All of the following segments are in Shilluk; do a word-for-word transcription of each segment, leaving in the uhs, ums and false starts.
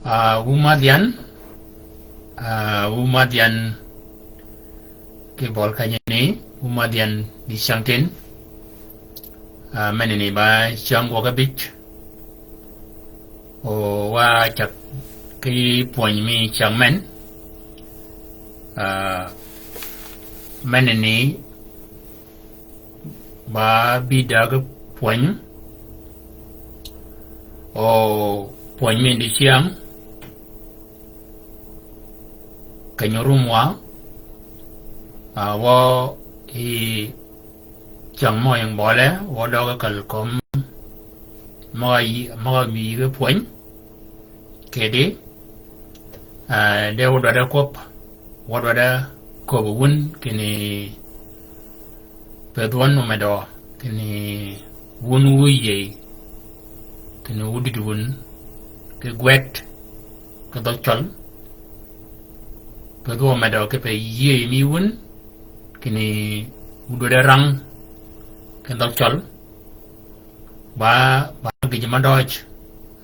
Ah, wu madh yan, ah, wu madh yan ki bøli kenyani, wu madh yan dicängtïn. Ah, menani ba cäng gwøg abij. O wa cag ki pwöny mi cäng men. Ah, menani ba bï dägi pwöny. O pwöny mi dicäng. Keny-a rumwa, ah, wø yi cäng mø ying bøle, wø døøg kal kömi møg-a yï, møg-a mï yïge pwöny. Kedi, ah, de wø dwaddi kwøb, wø dwaddi köbbi wun kinni Pedh wøn omedø kinni wun wu yïëy, kinni wu dïd wun ki gwed ki dhøg cøl. Pedh wø omedø kipe yïëy mi wun, kinni wu dwaddi rang ki dhøg cøl. Ba, ba gïj mø døøj,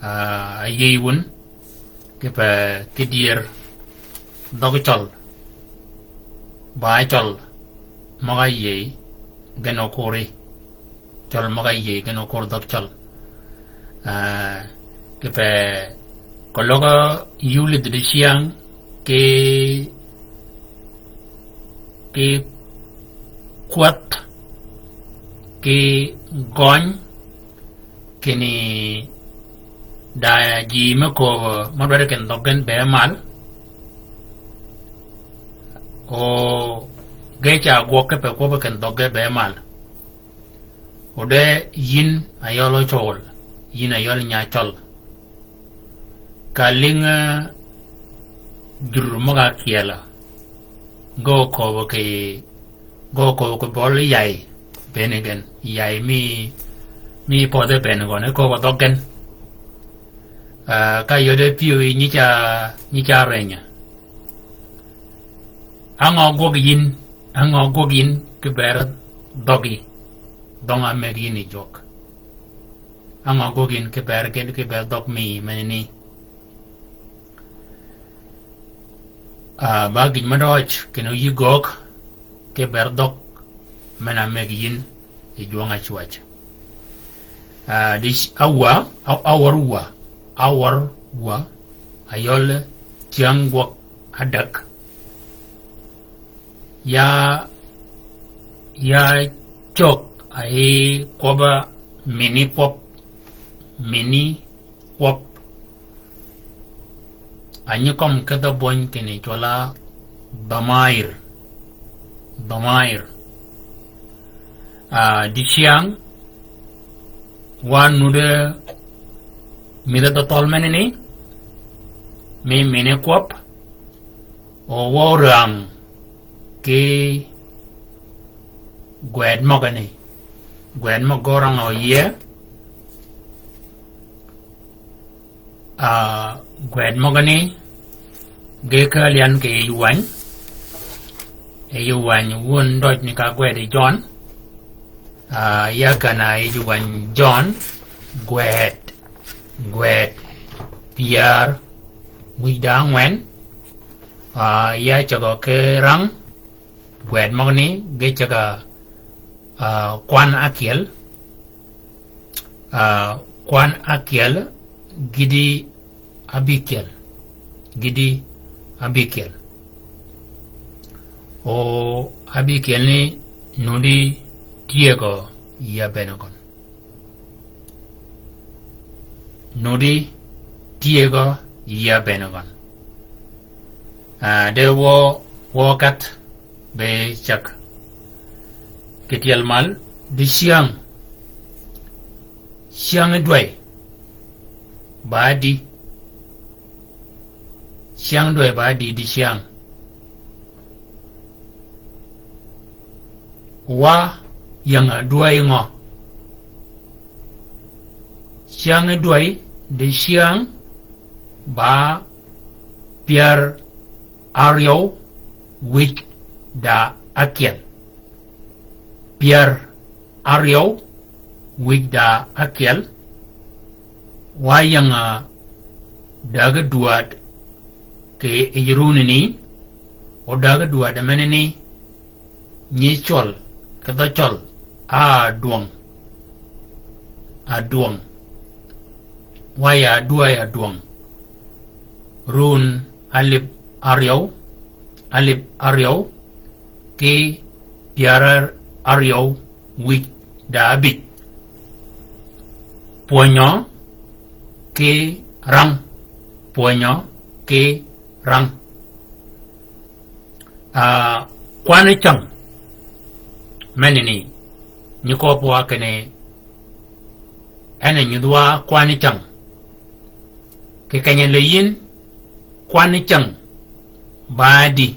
ah, a yïëy wun, kipe ki dyër dhøg cøl. Ba cøl møg-a yïëy gen okuri. Cøl møg-a yïëy gen okur dhøg cøl. Ah, kipe keløg yï ólidh dicäng ki, ki kwäth, ki gøny, kinni da ji me kööbø mø dwaddi kinni dhøg gen bëë mal. O ge ca gwøg kipe kwøbbi kinni dhøg gen bëë mal. O de yïn a yøl ocol, yïn a yøl nya cøl. Ka lïng, eh, jur møg-a kyel-a. Ge okööbø ki, ge okööbø ki bøli yay. Bënni gen. Yay mi, mi pödhe bënni gøn. Kööbø dhøg gen. Ah, ka yode pyëw yi nyi ca, nyi ca rënyø. Á ngø gwøg yïn, á ngø gwøg yïn ki ber dhøggi. Dhøng-a meg yïn yi jwøk. Á ngø gwøg yïn ki ber gen ki ber dhøg mi menani. Ah, ba gïj mø døøj, kinni yï göög, ki ber dhøg, men-a meg yïn, yi jwøng-a cwäj. Ah, di c-, awø, a-, awør wø, awør wø, a yøl cäng gwøg adäg. Ya, ya cög a yi kwøbb-a mini kwøb, mini kwøb. A nyi kømmi ki dhø bwøny kinni cwøl-a dhamair. Dhamair. Ah, dicäng, wa nudd-a mïdhi dhø thøl menani, mi mini kwøb, o wø räng ki gwed møgani. Gwed møg-a orang oyie. Ah, gwed møgani, ge kääl yan kì yij wäny. Yij wäny wun døj ni ka gwed yi Jøn. Ah, ya kän-a yij wäny Jøn, gwed, gwed pyär wïj da ángwen. Ah, ya cägø ki rang, gwed møgani, ge cäg-a, ah, kwan ákyel, ah, kwan ákyel, gïti ábïkyel, gïti ábïkyel. O ábïkyel ni nuddi tyëgø yï ábënni gøn. Nuddi tyëgø yï ábënni gøn. Ah, de wø, wø kat be cäg. Kì tyel mal, dicäng. Cäng dwäy. Ba di. Cäng dwäy ba di dicäng. Wa ying-a dwäy ngø? Cäng dwäy dicäng ba pyär áryew wïj da ákyel. Pyär áryew wïj da ákyel. Wa ying-a Dägi dwäd kì yij runini, o dägi dwäd menani, nyi cwøl, kì dhø cøl, a dwøng, a dwøng. Wa ya dwäy a dwøng. Run alip áryew, alip áryew, kì pyär áryew wïj da ábïj. Pwönyø kì rang. Pwönyø kì rang. A, kwanni cäng. Menani, nyi köbbi wa kinni, en a nyudh wa kwanni cäng. Kì keny-a le yïn, kwanni cäng ba di.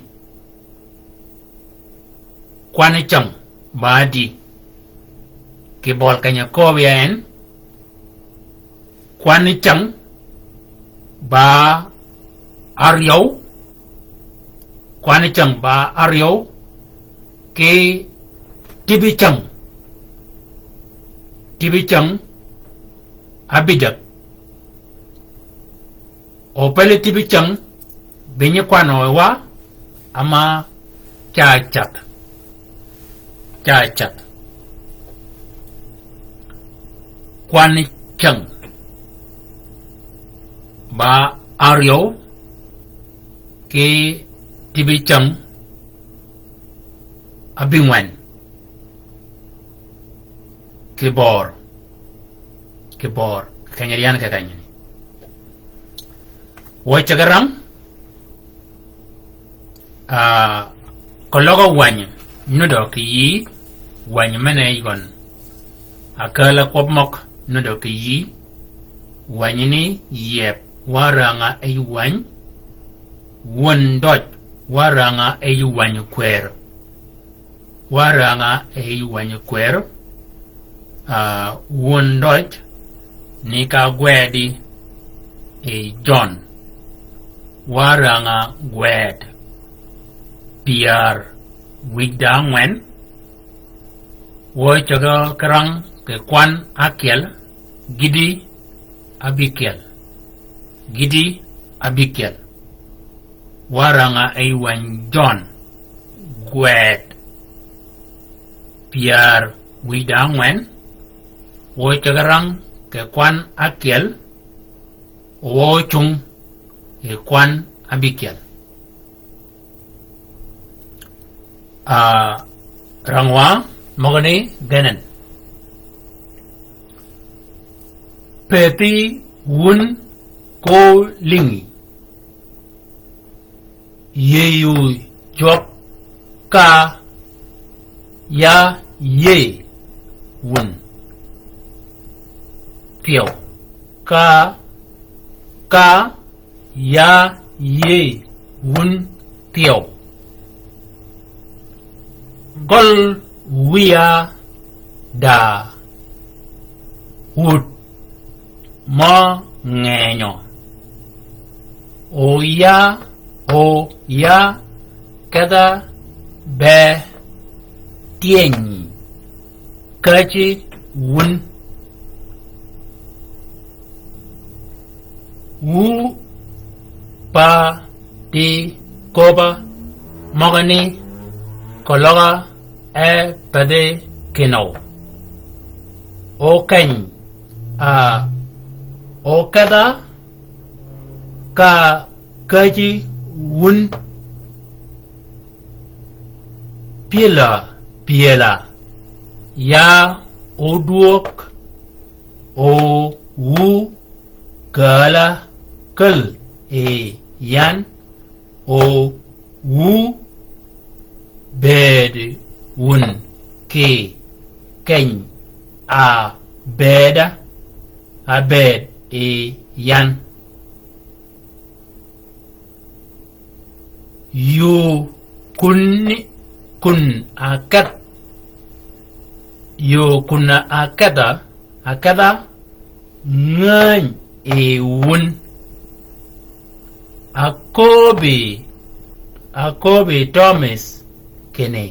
Kwanni cäng ba di. Kì bøli keny-a köbbi ya en. Kwanni cäng ba áryew. Kwanni cäng ba áryew. Kì tïbi cäng. Tïbi cäng ábïdäg. O pele tïbi cäng, bï nyi kwanø wa, ama ca cath. Ca cath. Kwanni cäng. Ba áryew, kì tïbi cäng, ábïngwen. Kì bör. Kì bör. Keny-a ryan kì keny-a ni. Wø ceg rang. A, keløg wäny nuddø kì yï, wäny men-a yij gøn. Akääl-a kwøb møg nuddø kì yï, wäny ni yieb wa rang-a yij wäny, wun døj wa rang-a yij wäny kwër. Wa rang-a yij wäny kwër, a, wun døj ni ka gwedi yij Jøn. Wa rang-a gwed. Pyär wïj da ángwen. Wø ceg kì rang kì kwan ákyel, gïti ábïkyel. Gïti ábïkyel. Wa rang-a yij wäny Jøn. Gwed. Pyär wïj da ángwen. Wø ceg rang kì kwan ákyel. Wø cung kì kwan ábïkyel. A, rang wa møgani genen. Pëthi wun ko lïngi. Yïëyu jwøk ka ya yïëy wun thyew. Ka, ka ya yïëy wun thyew. Gøl wiya da wud mø ngenyø. O ya, o ya kedha be tyënyi käjji wun. Wu pa di köbba møgø ni keløg-a e pädhi kinøw. O keny, a, o kedha ka käjji wun pyël-a, pyël-a, ya odwøg o wu kääl-a käl yi yan o wu bëëd wun kì keny a bëëd-a, a bëëd yi yan. Yuu kun, kun a kedh, yuu kun a kedha, a kedha ngäny yi wun. Aköbbi, aköbbi Tømith kinni,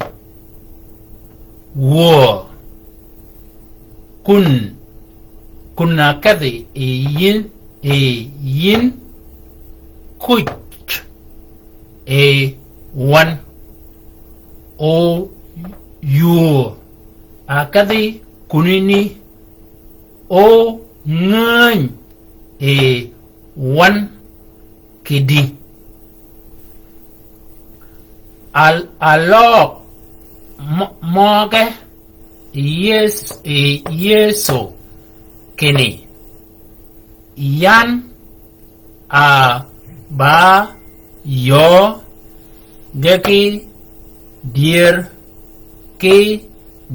wuö, kun, kun a kedhi yi yïn, yi yïn kuc e wan. O yuo a kedhi kunini, o ngäny e wan kidi. Al-, aløg mø-, møge Yes-, e Yëso kinni, yan a ba yöö ge ki dyër ki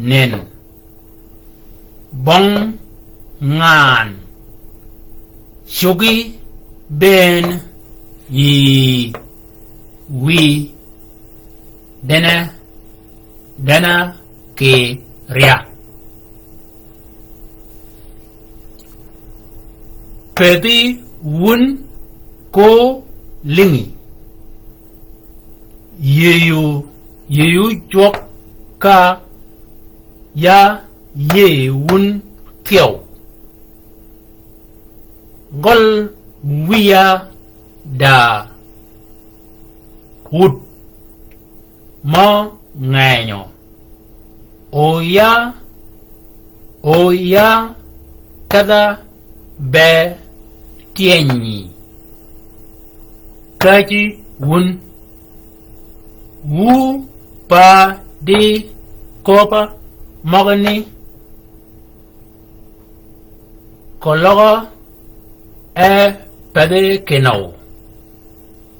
nen. Bøng ngan cuggi bënn yi wi dene, dene ki rya. Pëthi wun ko lïngi. Yïëyu, yïëyu cwøk ka ya yïëy wun thyew. Gøl wiya da wut mø ngenyø. O ya, o ya kedha be tyenyi käjji wun. Wu pa di köbba møgani Koløg e pedhi kinøw.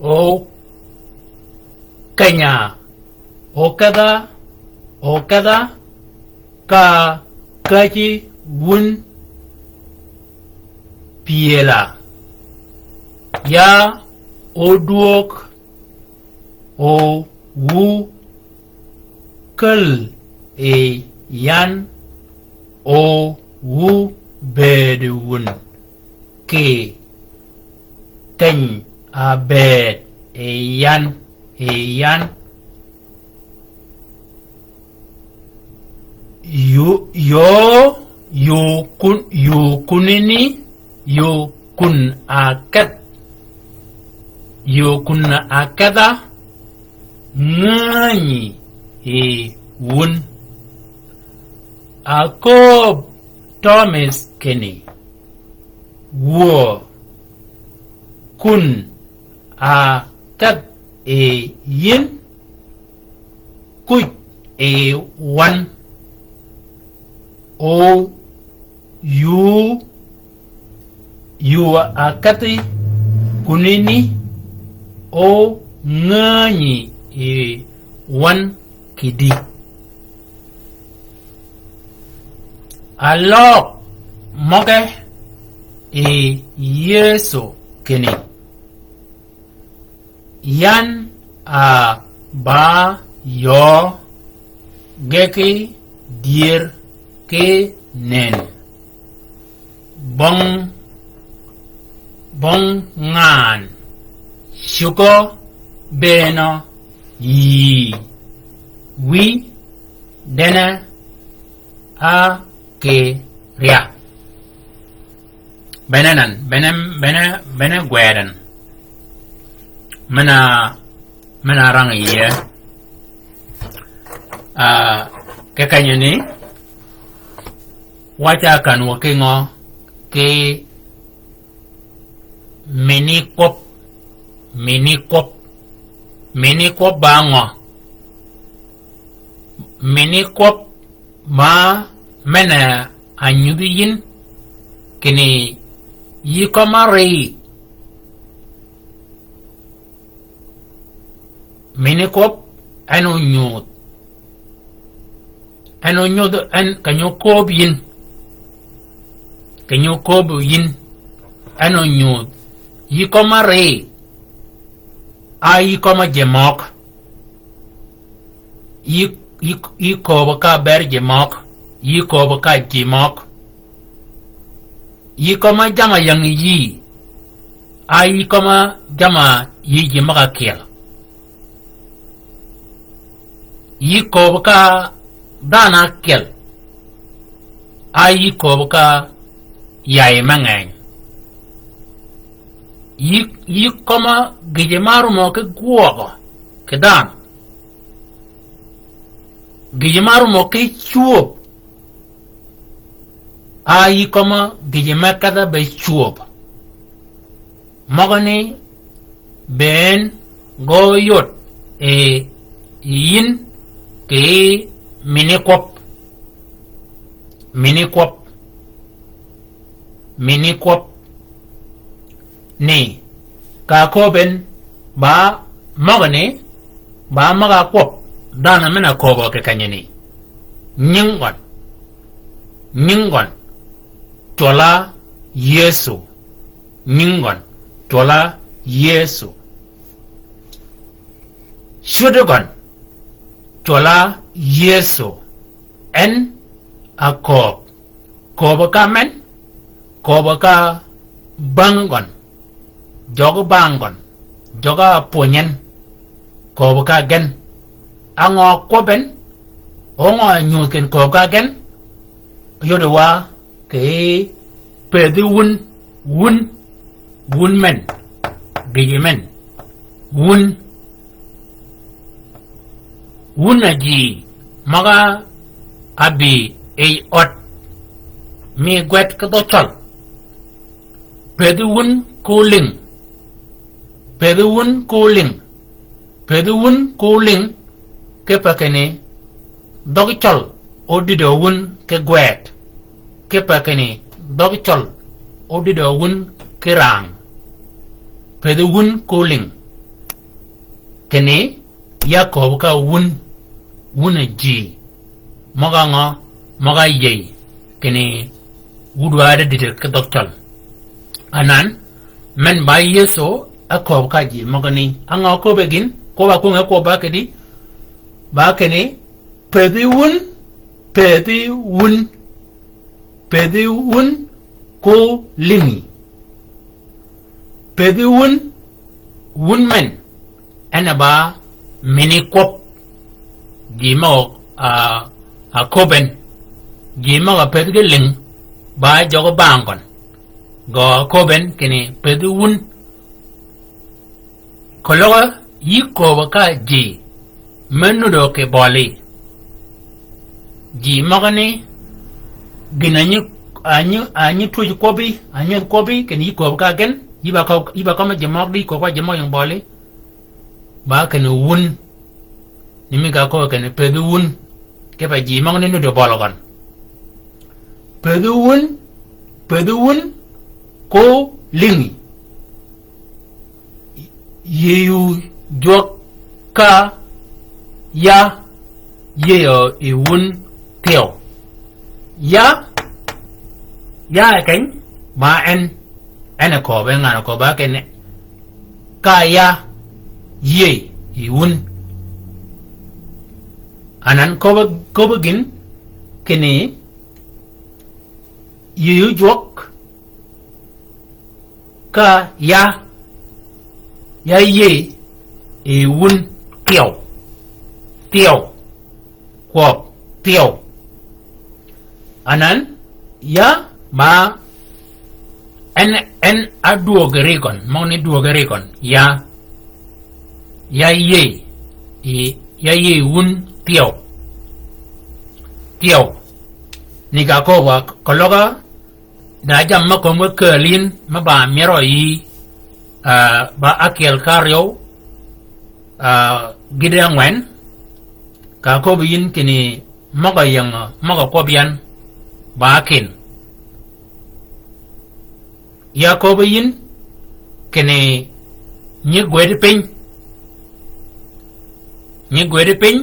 O kenya, o kedha, o kedha ka käjji wun pyëla. Ya odwög o wu käl yi yan, o wu bëëd wun ki keny a bëëd yi yan, yi yan. Yuu, yuu, yuu kun, yuu kunini, yuu kun a kedh, yuu kun a kedha, ngänyi yi wun. A kööb Tømith kinni, wuö, kun a kedh yi yïn, kuj yi wan. O yuu, yuu a kedhi kunini, o ngänyi yi wan kidi. Aløg møge yi Yëso kinni, yan a ba yöö ge ki dyër ki nen. Bøng, bøng ngan cuggi bënn yi wi dene a ki rya. Bene nan, bene, bene, bene gweden. Mena, mena rang yie. Ah, ke kanyeni, waca kan wø ki ngø, ki mini kwøb, mini kwøb, mini kwøb ba ngø. Mini kwøb ma mene a nyudhi yïn, kinni yï kømma ri. Mini kwøb en onyudh. En onyudh, en keny-a okööb yïn. Keny-a okööb yïn. En onyudh. Yï kømma ri. A yï kømma ji møg. Yï, yï, yï kööb ka ber ji møg, yï kööb ka ji møg. Yï kømma jamm-a ying yï, a yï kømma jamm-a yï ji møg-a kyel. Yï kööb ka dhanhø ákyel, a yï kööb ka yayi me ngeny. Yï, yï kømma gïjø ma rumø ki gwøgø kì dhanhø. Gïjø ma rumø ki cwöb. A yï kømma gïjø me kedhe be cwöb. Møgø ni bënn gø yod yi yïn kì mïni kwøb. Mïni kwøb. Mïni kwøb. Ni, ka köbben, ba møgani, ba møg-a kwøb, dhanhø men-a köbbø kì kenyi ni. Nying gøn. Nying gøn. Cwøl-a Yëso. Nying gøn. Cwøl-a Yëso. Cwöddi gøn. Cwøl-a Yëso. En a kööb. Kööbø ka men, kööbø ka bäng gøn, jøgi bäng gøn, jøgi-a pwönyi en, kööbø ka gen. Á ngø kwøbbi en, á ngø nyudh kinni kööbø ka gen, yodi wa kì pëthi wun, wun, wun men, gïjø men, wun, wun a ji møg-a ábï yi ød mi gwed ki dhø cøl. Pëthi wun ko ling. Pëthi wun ko ling. Pëthi wun ko ling. Kipe kinni dhøg cøl ódïdø wun ki gwed. Kipe kinni dhøg cøl ódïdø wun ki rang. Pëthi wun ko ling. Kinni ya kööb ka wun, wun a ji. Møg-a ngø, møg-a yïëy, kinni wudwa di dïdø ki dhøg cøl. Anan, men ba Yëso, a kööb ka ji møgani. Á ngø köbbe gïn, kwøbb-a kwönge kwøbb ba kidi, ba kinni, pëthi wun, pëthi wun, pëthi wun, ko lingi. Pëthi wun, wun men, en a ba mini kwøb, ji møg-a, a, a köbben, ji møg-a pëthi ki ling, ba jøgi bäng gøn, gø köbben kinni pëthi wun, Keløg yï kööbø ka ji me nudø kì bøli. Ji møgani gïn a nyi, a nyi, a nyi twöj kwøbbi, a nyi kwøbbi, kinni yï kööbø ka gen, yï ba kø-, yï ba kømmi ji møg di kööbø ka ji møg ying bøli. Ba kinni wun. Ni mi ka kööbø kinni pëthi wun. Kipe ji møgani nudø bøl gøn. Pëthi wun, pëthi wun, ko lingi. Yïëyu jwøk ka ya yïëyø yi wun thyew. Ya, ya e keny, ma en, en e kööb, en ngan-a kööb ba kinni. Ka ya yïëy yi wun. Anan kööb, kööb gïn kinni yïëyu jwøk ka ya, ya yïëy yi wun thyew. Thyew. Kwøb. Thyew. Anan, ya ma en, en a dwöög ri gøn, møgani dwöög ri gøn. Ya. Ya yïëy. Yi, ya yïëy wun thyew. Thyew. Ni ka kööb wa keløg a Da jammì me kömi käl yïn me ba myero yï, ah, ba ákyel ka áryew, ah, gïti ángwen, ka köbbi yïn kinni møg-a ying, møg-a kwøbbi yan ba ákin. Ya köbbi yïn kinni nyi gwed piny. Nyi gwed piny,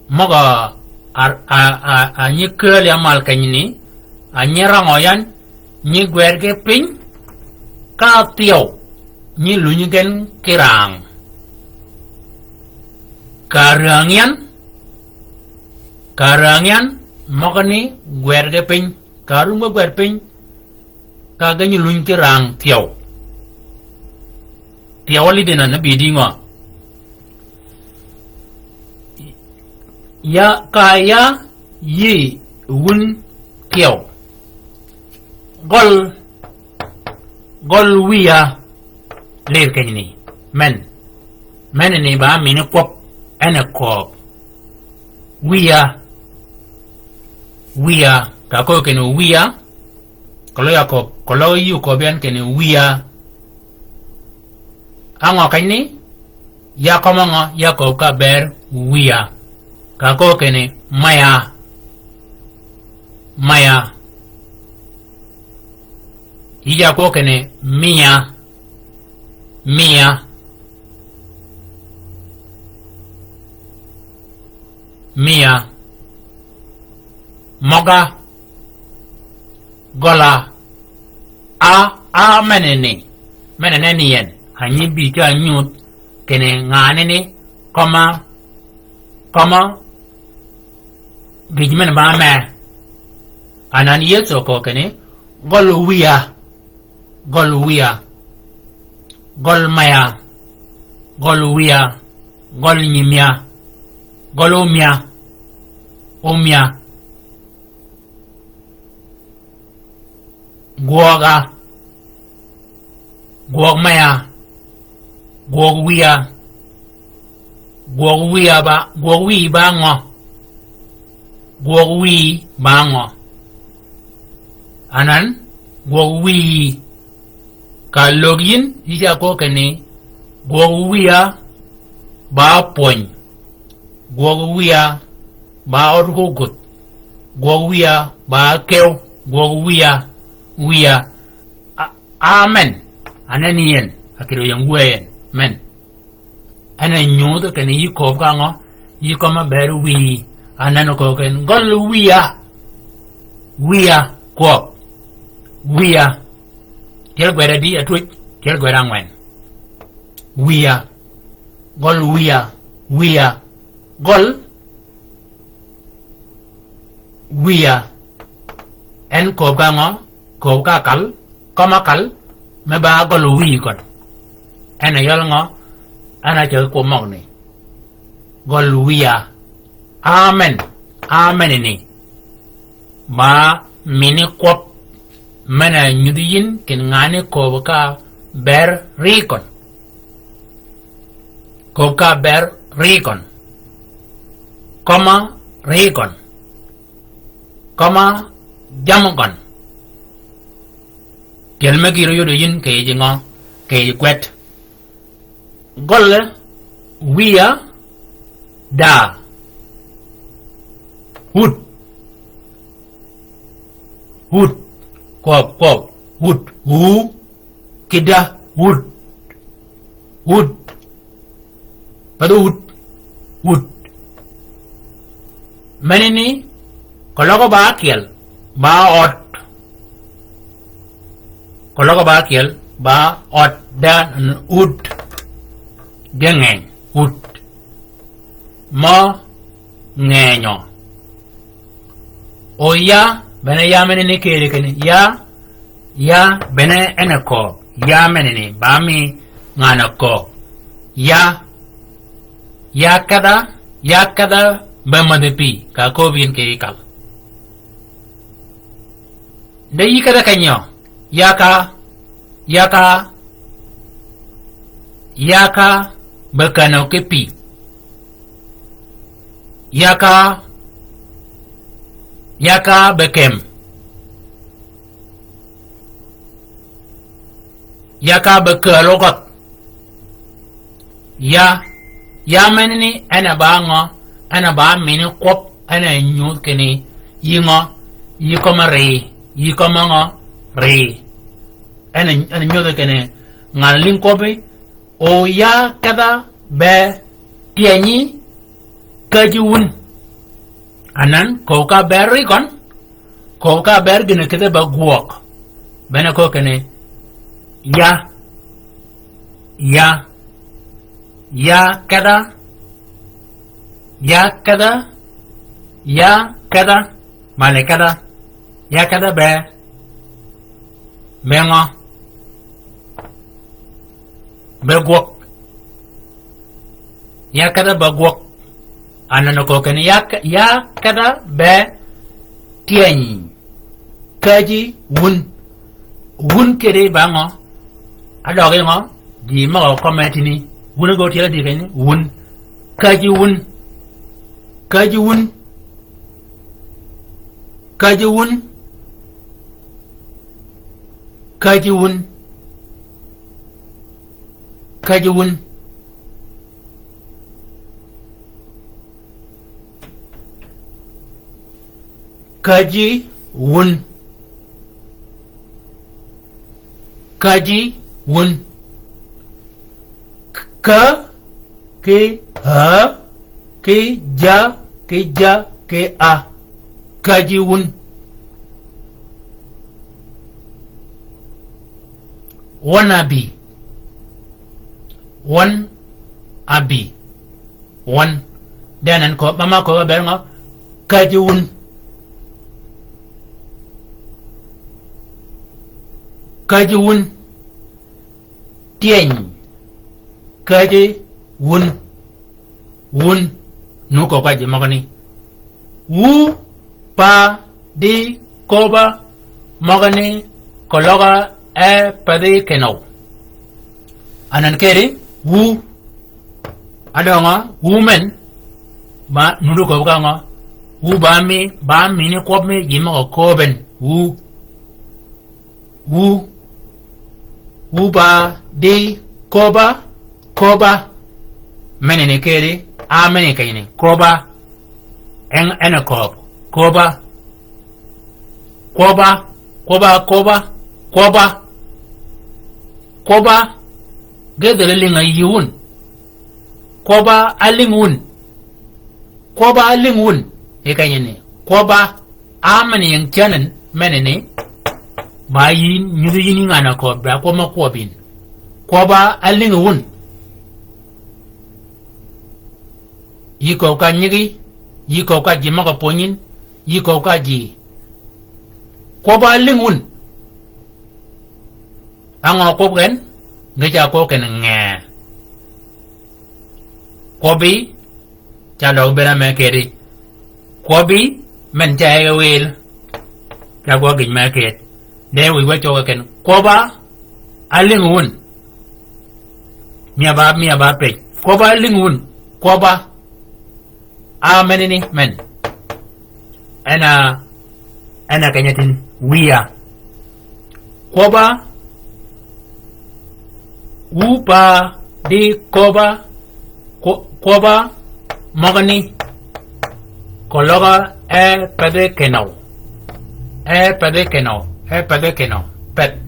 møg-a, a, a, a, a nyi käl ya mal kenyni, a nyi rangø yan, nyi gwed ki piny, ka thyew, nyi lunyi gen ki rang. Ka rang yan, ka rang yan, møgani gwed ki piny, ka rum ki gwed piny, ka ge nyi luny ki rang thyew. Thyew lidina ne bï dïngø. Ya, ka ya yï wun thyew. Gøl, gøl wiya. Lir kenyni. Men. Men ni ba mini kwøb. En e kööb. Wiya. Wiya. Ka kööb kinni wiya. Keløg ya kööb. Keløg yï kööb yan kinni wiya. Á ngø kenyni? Ya kømmi ngø, ya kööb ka bër wiya. Ka kööb kinni maya. Maya. Yï ya kööb kinni miya. Miya. Miya. Møga. Gøla. A, a meneni. Meneni en. Anyi bï ka nyuth. Kinni nganani. Kømma. Kømma. Gïj men ba me. Anan Yëso kööb kinni. Gøl wiya. Gøl wiya. Gøl maya. Gøl wiya. Gøl nyimya. Gøl omya. Omya. Gwøga. Gwøg maya. Gwøg wiya. Gwøg wiya ba, gwøg wiyi ba ngø? Gwøg wiyi ba ngø? Anan, gwøg wiyi. Ka lög yïn, yï ca kööb kinni, gwøg wiya ba pwöny. Gwøg wiya ba ød koguth. Gwøg wiya ba kew. Gwøg wiya, wiya. A-, amen. Anan yen, akïddi ying wëy en. Men. En a nyudh kinni yï kööb ka ngø, yï kømma bër wiyi. Anan kööb kinni gøl wiya. Wiya, kwøb. Wiya. Tyel gwed adi atwöj, tyel gwed angwen. Wiya. Gøl wiya, wiya. Gøl wiya. En kööb ka ngø, kööb ka kal, kømma kal, me ba gøl wiyi køn. En a yøl ngø, en a ceg kwøb møgni. Gøl wiya. Amen. Amen ni. Ba mini kwøb. Men a nyudhi yïn kinni nganani kööb ka bër ri køn. Kööb ka bër ri køn. Kømma ri køn. Kømma jammì køn. Tyel me gïr oyoddi yïn kì yij ngø, kì yij gwed. Gøl wiya da. Wut. Wut. Kwøb, kwøb. Wut. Wu. Kida. Wut. Wut. Path wut. Wut. Meneni, keløg ba ákyel, ba ød. Keløg ba ákyel, ba ød da wut. Ge ngeny, wut. Mø ngenyø. O ya, bene ya meneni keri kinni. Ya, ya, bene en a kööb. Ya meneni, ba mi ngan a kööb. Ya, ya kedha, ya kedha be mädhi pï, ka kööb yïn kì yij kal. De yï kedha kenyø, ya ka, ya ka, ya ka be känø ki pï. Ya ka, ya ka be kem. Ya ka be kääl gøth. Ya, ya meneni en a ba ngø, en a ba mini kwøb, en a nyudh kinni, yï ngø, yï kømma ri, yï kømma ngø, ri. En a, en a nyudhi kinni, ngan lïng kwøbbi, o ya kedha be tyenyi käjji wun. Anan, kööb ka bër ri køn, kööb ka bër gïn-a kïdhi be gwøg. Bene kööb kinni, ya, ya, ya kedha, ya kedha, ya kedha, mali kedha, ya kedha be, be ngø? Be gwøg. Ya kedha be gwøg. Anan kööb kinni ya ke-, ya kedha be tyeny käjji wun. Wun kidi ba ngø? Adøgi ngø? Ji møg-a kømmi tïni. Wun a gø tyel-a dï kenyi. Wun. Käjji wun. Käjji wun. Käjji wun. Käjji wun. Käjji wun. Käjji wun. Käjji wun. Kä, ki, ha, ki, ja, ki, ja, ki, a. Käjji wun. Wøn a bï. Wøn a bï. Wøn. Dee anan kööb, mama kööb a bër ngø? Käjji wun. Käjji wun. Tyeny. Käjji wun. Wun. Nu kööb ka ji møgani. Wu, pa, di, köbba, møgani, koløga, e, pedhi, kenow. Anan keri, wu. Adøngø, wu men, ba nudu köbbi ka ngø, wu ba mi, ba mi ni kwøb mi, ji møg-a köbben, wu. Wu. Wu ba di köbba, köbba. Meni ni keri, a meni kenyi ni, köbba. En, en a kööb, köbba. Kwøbba, kwøbba, kwøbba, kwøbba. Kwøbba, ge dhøl-a lïng-a yï wun. Kwøbba, a lïng wun. Kwøbba, a lïng wun. Yi kenyi ni. Kwøbba, a meni ying canen, meni ni. Ba yïn, nyudhi yïn yi ngan-a kööb, ba kwøb ma kwøb yïn. Kwøbba, a lïng wun. Yï kööb ka nyigi, yï kööb ka ji møg-a pwönyi yïn, yï kööb ka ji. Kwøbba lïng wun. Á ngø kwøb gen, ngi ca kwøb gen ngee. Kwøbbi, ca løg bënn-a me kedi. Kwøbbi, men ca ege wil. Ca gwøg gïj me kedi. De wïj wa cøg ken. Kwøbba, a lïng wun. Mia ba, mia ba pej. Kwøbba, a lïng wun. Kwøbba. A meni ni, men. En a, en a keny-a tïn. Wïya. Kwøbba. Wu pa di köbba, kwø-, kwøbba, møgani, koløga, e, pedhi kenow. E, pedhi kenow, e, pedhi kenow, pedh-,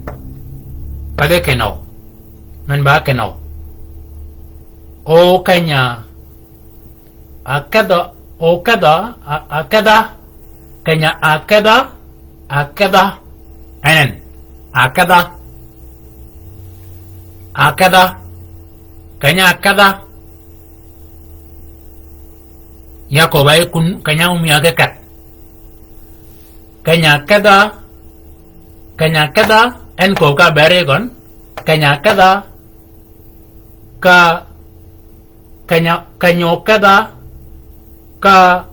pedhi kenow. Men ba kenow. O keny-a, Akedha, okedha, a-, akedha, keny-a akedha, akedha, en en, akedha, akedha, keny-a akedha, ya köbba yi kun, keny-a omiya ge kedh. Keny-a akedha, keny-a akedha, en köbbi ka beri gøn, keny-a akedha, ka Keny-a, keny-a okedha, ka,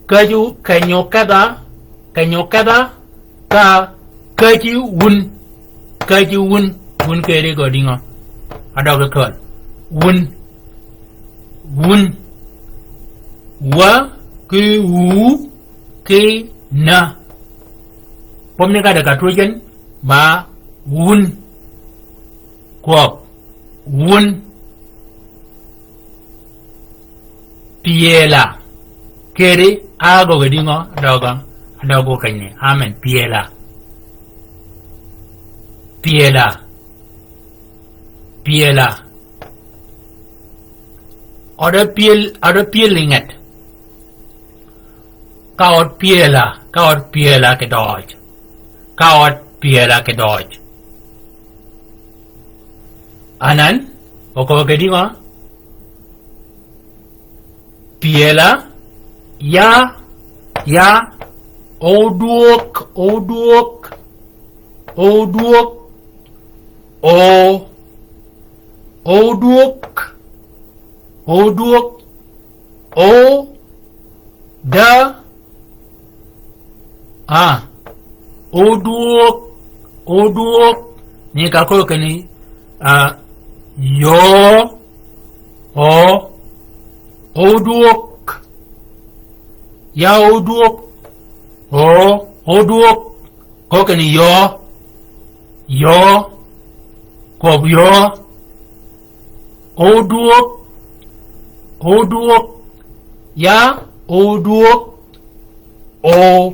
käjji, keny-a okedha, keny-a okedha, ka, käjji wun, käjji wun, wun keri gø dïngø. Adøg kì köl. Wun, wun, wa, ki wu, ki na. Pöm ni ka dø ka twöj gen, ba, wun. Kwøb. Wun. Pyela. Keri, a gøggi dïngø, døgø, døgø kenyi. Amen. Pyela. Pyela. Pyela. Ød pyel, ød pyel yi nget. Ka ød pyela, ka ød pyela kì døøj. Ka ød pyela kì døøj. Anan, oköbbi kì dïngø? Pyela, ya, ya, odwøg, odwøg, odwøg, o, odwøg, odwøg, o, da, A, odwøg, odwøg, ni ka köög kinni, a, Yø. O. Odwøg. Ya odwøg. O. Odwøg. Köög kinni yø. Yø. Kwøb yø. Odwøg. Odwøg. Ya odwøg. O.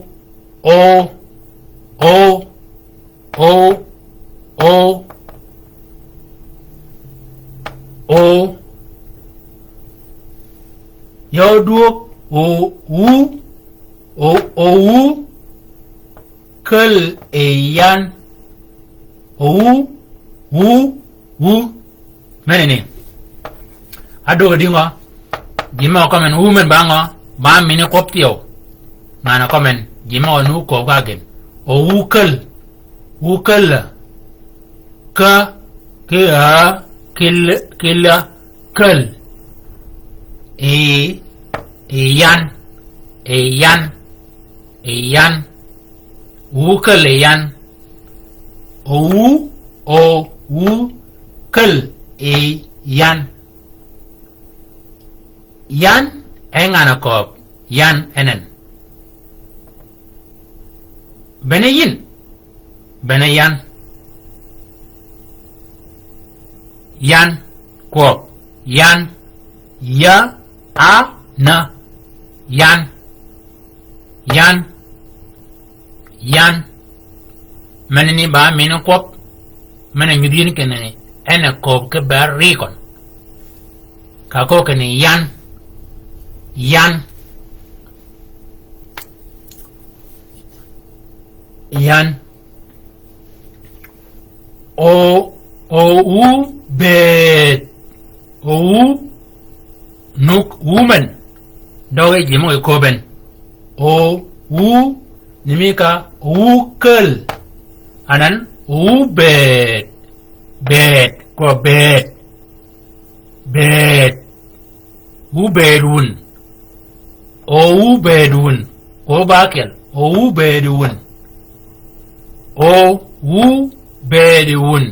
O. O. O. O. O. Ya odwøg. O. U. O. O. U. Käl yi yan. Wu, wu, wu. Menani. Adwøg di ngø? Ji mø kømmen wu men ba ngø? Ba mini kwøb thyew. Ngan-a kømmen, ji mø nu kwøb ka gïn. O wu käl. Wu käl. Kä, ki a, ki l, ki la, käl. Yi, yi yan. Yi yan. Yi yan. Wu käl yi yan. O wu, o wu käl yi yan. Yan, e ngan-a kööb, yan en en. Bene yin, bene yan. Yan, kwøb, yan, ya, a, na. Yan. Yan. Yan. Menani ba mini kwøb. Men-a nyudhi yïn kinni en a kööb ki ber ri køn. Ka köög kinni yan. Yan. Yan. O, o wu bëëd. O wu nuk wu men. Døge ji mø yi köbben. O wu ni mi ka o wu käl. Anan o wu bëëd. Bëëd. Kwøb bëëd. Bëëd. Wu bëëd wun. O wu bëëd wun. Kwøb ba ákyel. O wu bëëd wun. O wu bëëd wun.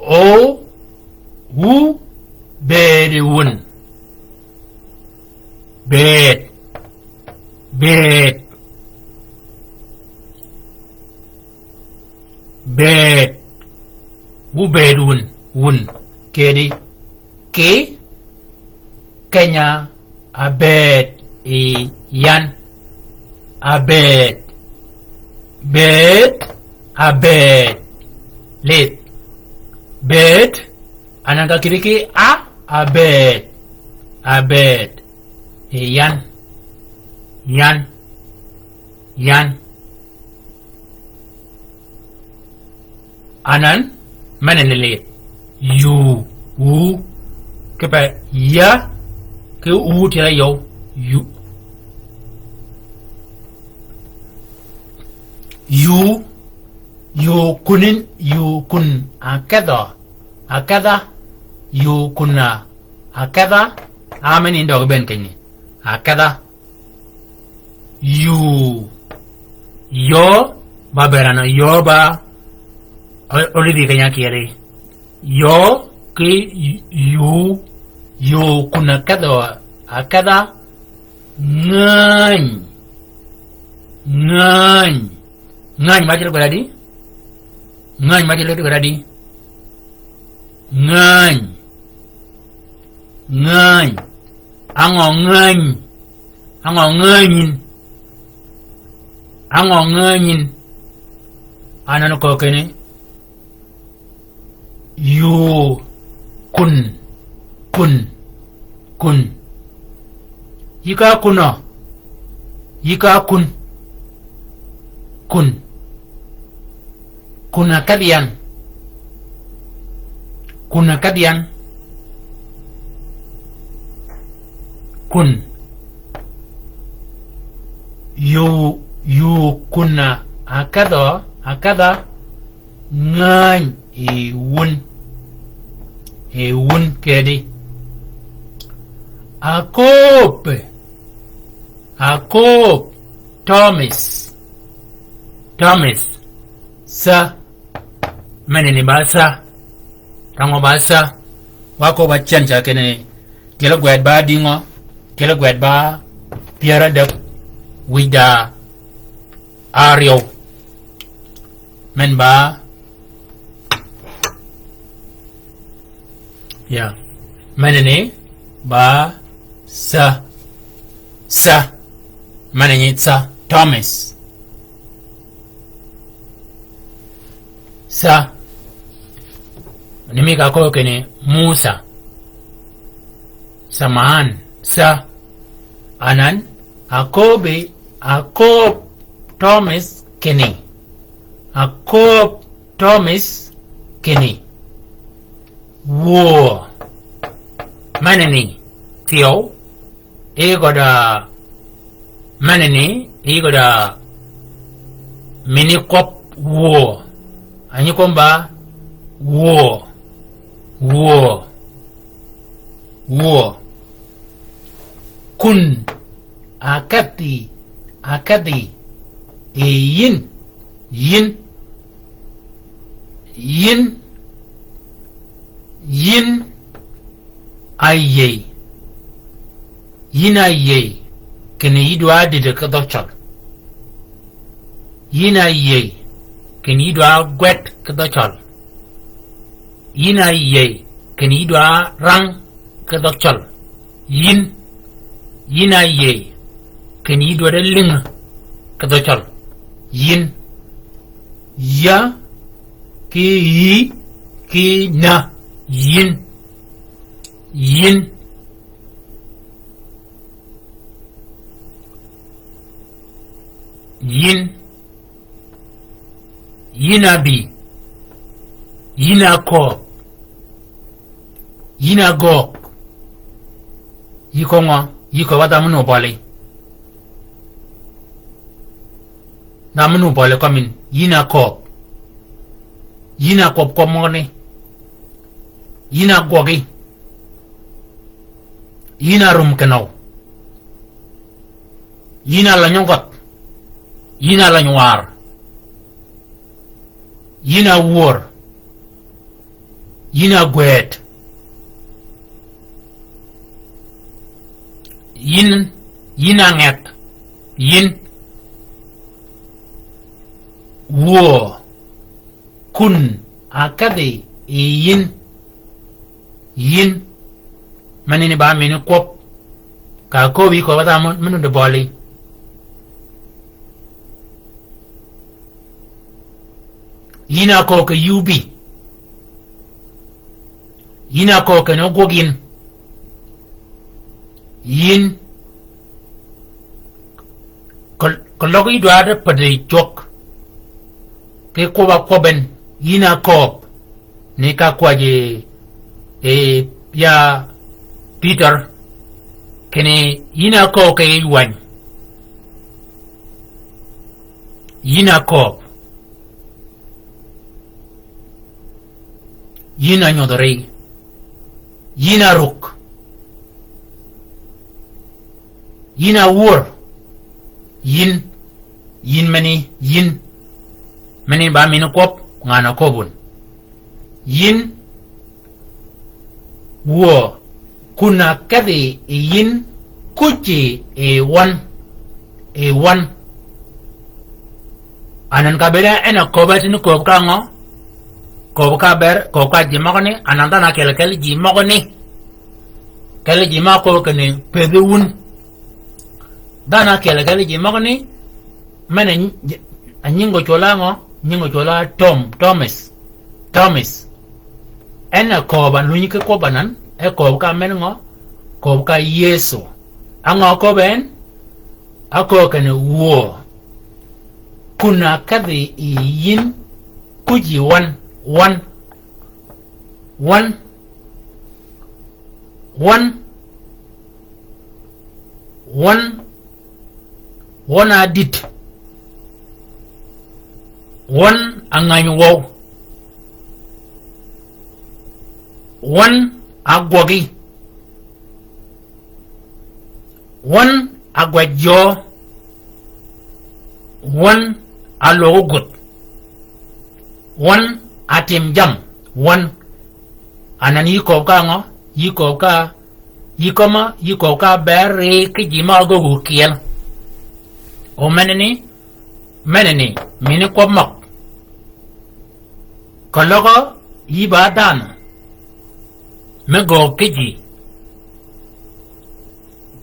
O wu bëëd wun. Bëëd. Bëëd. Bëëd. Wu bëëd wun. Wun. Kedi. Ki. Kenya. Abëëd. Yi yan. Abëëd. Bëëd. Abëëd. Lidh. Bëëd. Anan ka kidi ki a. Abëëd. Abëëd. Yi yan. Yan. Yan. Anan, men-a lilid. Yu, wu. Kipe ya, ki wu tyel-a yøw. Yu. Yu. Yu kunin, yu kun akedhø. Akedha. Yu kun a. Akedha. A men-a døg bënn kenyi. Akedha. Yu. Yø ba bëëd anan, yø ba. O, olidhi keny-a kyeli. Yø ki yu. Yu kun akedhø, akedha. Ngäny. Ngäny. Ngäny ma cil gwed adi? Ngäny ma cil gwed adi? Ngäny. Ngäny. Angø ngänyi? Angø ngänyin? Angø ngänyin? Anan köög kinni. Yu. Kun. Kun. Kun. Yï ka kunø. Yï ka kun. Kun. Kun akedh yan. Kun akedh yan. Kun. Yu, yu kun akedhø, akedha. Ngäny yi wun. Yi wun kedi. Akop. Akop. Tomis. Tomis. Sa. Menani ba sa. Rangø ba sa. Wa ko ba cen ca kinni. Tyel gwed ba dingø. Tyel gwed ba pyär ádäg. Wïj da áryew. Men ba. Ya. Menani ba sa. Sa. Menani sa. Thomas. Sa. Ni mi ka ko kinni Musa. Samaan. Sa. Anan. Akobi. Akob Thomas kinni. Akob Thomas kinni. Wuö. Menani. Thyew. I gøda. Menani. I gøda. Mini kwøb wuö. Anyi kwøb ba. Wuö. Wuö. Wuö. Kun. Akedhi. Akedhi. E yin. Yin. Yin. Yin. Ayïëy. Yin ayïëy. Kinni yï dwa dïdø ki dhøg cøl. Yin ayïëy. Kinni yï dwa gwed ki dhøg cøl. Yin ayïëy. Kinni yï dwa rang ki dhøg cøl. Yin. Yin ayïëy. Kinni yï dwa de lïngø ki dhøg cøl. Yin. Ya. Ki yi. Ki na. Yin. Yin. Yin. Yin abï. Yin akööb. Yin agöög. Yï köngø, yï kööb ádha mø nu bøli. Dha mø nu bøli kømmin, yin akööb. Yin akööb kömmi ni. Yin agwøgi. Yin arum kinøw. Yin aløny ogøth. Yin aløny war. Yin awuor. Yin agwed. Yin, yin angeth. Yin. Wuö. Kun. Akedhi. Yin. Yin. Menani ba mini kwøb. Ka kööb yï kööb ádha mø-, mø nudd bøli. Yin aköög kì yï obï. Yin aköög kinni ógwøg yin. Yin. Kì, kì løg yï dwadd päddi cwøk. Ki kwøb-a kwøbben, yin akööb. Ni ka kwäjji, e, ya Peter. Kinni yin aköög kì yij wäny. Yin akööb. Yin anyodh ri. Yin aruk. Yin awuor. Yin. Yin meni, yin. Meni ba mini kwøb, ngan akööb wun. Yin. Wuö. Kun akedhi yi yin kucci yi wøn. Yi wøn. Anan ka bëëd en akööb a tïn kööb ka ngø? Kööb ka ber, kööb ka ji møgø ni, anan dhanhø ákyel kel ji møgø ni. Kel ji mø akööb kinni pëthi wun. Dhanhø ákyel kel ji møgø ni, men a ny-, a nying ocwøl á ngø, nying ocwøl á Tom, Thomas. Thomas. En a kööb a lunyi ki kwøb anan, e kööb ka men ngø, kööb ka Yëso. Á ngø kööb en, akööb kinni wuö. Kun akedhi yi yin, kucci wøn, wøn. Wøn. Wøn. Wøn. Wøn adït. Wøn angany wøw. Wøn agwøgi. Wøn agwäj jøø. Wøn alwøg ogudh. Wøn Atim jam, wan. Anan yï kööb ka ngø, yï kööb ka, yï köma, yï kööb ka ber ri ki ji ma ágöggu kyel. O meneni, meneni, mini kwøb møg. Keløg yï ba dhanhø me göög ki ji.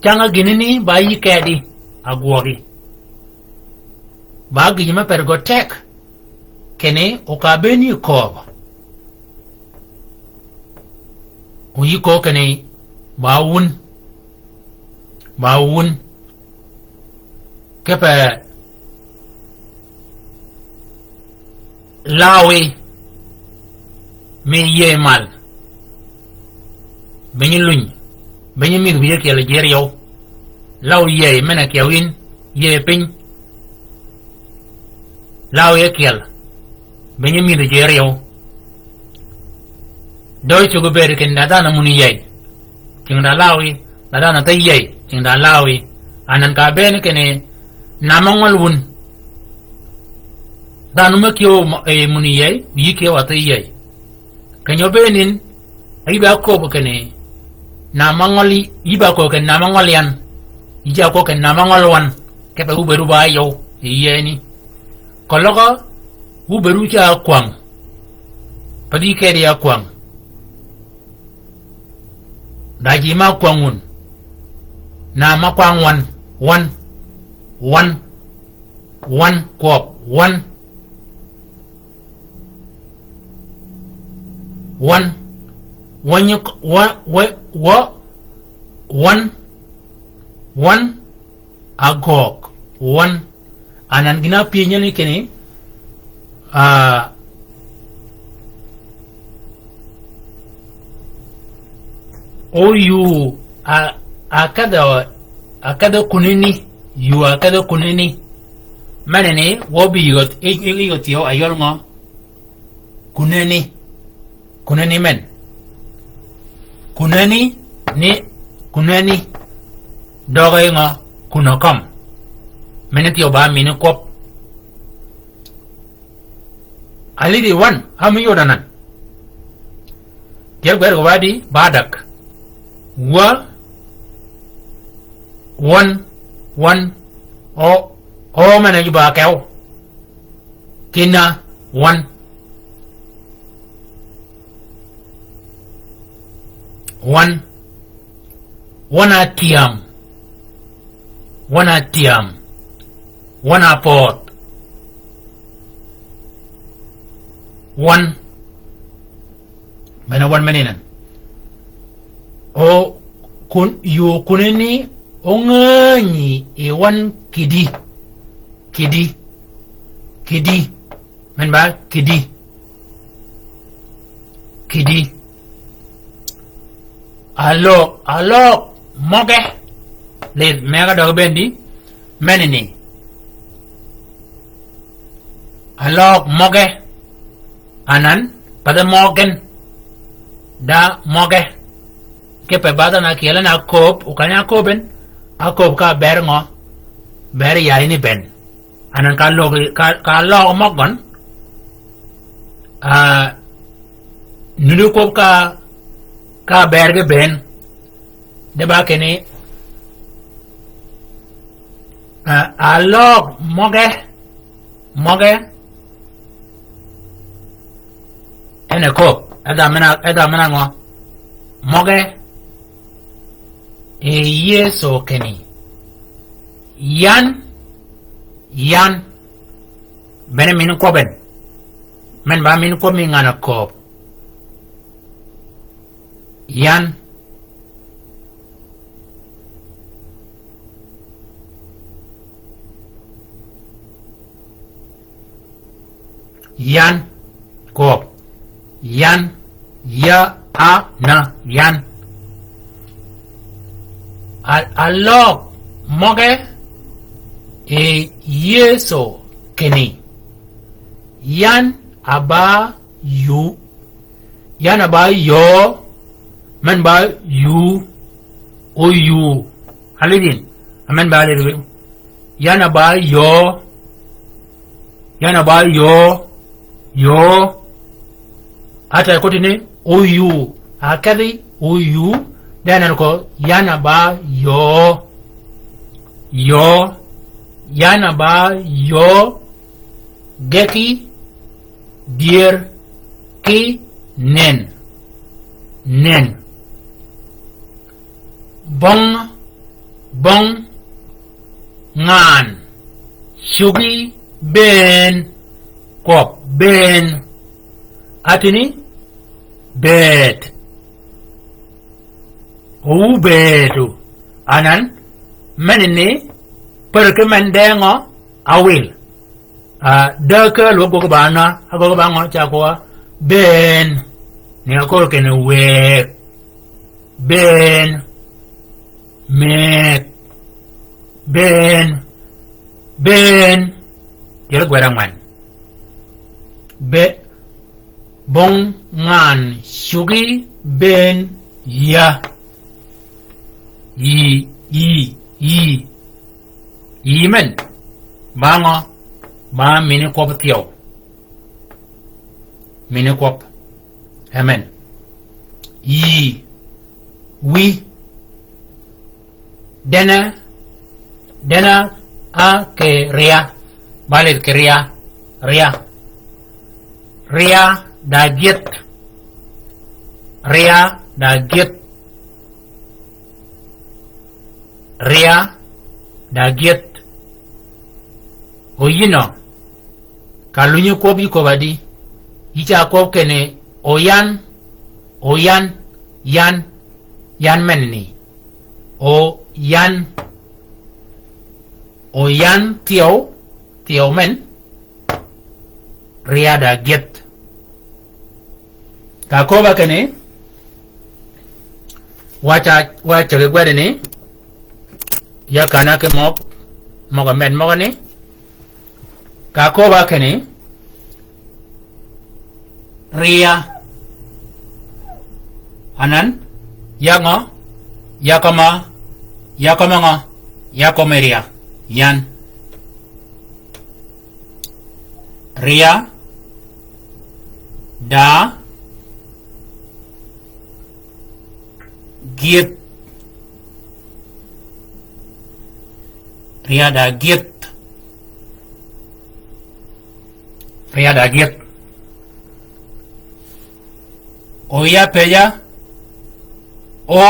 Cang-a gïnani ba yï kedi, agwøgi. Ba gïj me per gø tek. Kinni, o ka beni kööb. O yï köög kinni, ba wun. Ba wun. Kipe lawi mi yïëy mal. Be nyi luny. Be nyi mïdh wïj ákyel ji áryew. Law yïëy men-a kyew yïn. Yïëy piny. Law yï ákyel. Be nyi mïdh ji áryew. Døøj cuggi bëëd kinni da dhanhø mun yïëy. Cing da lawi, da dhanhø thø yïëy, cing da lawi. Anan ka bëën kinni nam ángøl wun. Dhanhø me kyew ma-, e, mun yïëy, yï kyew a thø yïëy. Keny-a bëënin, a yï ba kööb kinni, nam ángøl yï, yï ba kööb kinni nam ángøl yan. Yï ja kööb kinni nam ángøl wan. Kipe wubëëdu ba yøw, yïëyeni. Keløg, wubëëdu ca kwäng. Pe di kedi ya kwäng. Da ji ma kwäng wun. Nam ákwang wan, wan, wan, wan, kwøb, wan. Wan, wan, wa, wa, wa, wan, wan, agøøg, wan. Anan gïn-a pyënyani kinni, ah, o yuu, a, akedhø, akedhø kunani, yuu akedhø kunani. Meneni, wø bi yïgø, i, i, yïgø thyew ayøl ngø? Kunani. Kunani men. Kunani ni, kunani. Døge ngø, kunø køm. Mene thyew ba mini kwøb. Alidhi wan, ami yod anan. Tyel gwer gø ba di, ba dak. Wa, wan, wan, o, o mene ji ba kew. Kinna, wan. Wan. Wan a tyam. Wan a tyam. Wan a pöödh. Wan. Mene wan mene nan. O kun, yuu kunani, o ngänyi yi wan kidi. Kidi. Kidi. Men ba kidi. Kidi. Aløg, aløg møge. Lidh, mega døge bendi. Meneni. Aløg møge. Anan, path-a møgen. Da møge. Kipe ba dhanhø ákyel en a kööb, o kany-a ákööb en. Ákööb ka ber ngø. Ber yayani ben. Anan ka løg, ka, ka løg møg gøn. Ah, nuti kwøb ka, ka ber ge bënn. De ba kinni, ah, aløg møge, møge. En e kööb, edha men-a, edha men-a ngø. Møge. E Yëso kinni. Yan, yan. Bene min kwøb en. Men ba min kwøb mi ngan-a kööb. Yan. Yan. Kööb. Yan. Ya, a, na. Yan. A, aløg møge yi Yëso kinni. Yan a ba yu. Yan a ba yø. Men ba yu. O yu. Alidhin. Amen ba alidhin. Yan a ba yø. Yan a ba yø. Yø. Ata koti ni oyu. Akedhi oyu. Dene ko yan a ba yo. Yo. Yan a ba yo. Geki. Dyer. Ki. Nen. Nen. Bong, bong, ngan, cugi, ben, kwøb, ben. Atini, bet. Owu betu. Anan, meni ni, per ki men dengo, awil. A, däg kääl wä gwøg ba na, a gwøg ba ngø ca kwø, ben. Ni a kor kene wek. Ben. Mek. Ben. Ben. Jere gwed angwen. Be. Bong ngan cugi ben ya. Yi, yi, yi. Yi men. Ba ngø. Ba mini kwøb thyew. Mini kwøb. Amen. Yi. Wi. Dene. Dene a ke ria. Balid ke ria. Ria. Ria da gyeth. Ria da gyeth. Ria da gyeth. Oyino. Ka lunyi kwøb yi kwøb adi. Yi ca kwøb kene oyan. Oyan. Yan. Yan men ni. Oyan. Oyan thyew. Thyew men. Ria da gyeth. Ka köbba kinni, wa ca, wa cägi gwedani, ya kana ki møg, møg-a med møgani. Ka köbba kinni, ria. Anan, ya ngø, ya kømma, ya kømma ngø, ya kømmi ria. Yan. Ria. Da. Gyëdh. Ria da gyëdh. Ria da gyëdh. O ya pëja. O.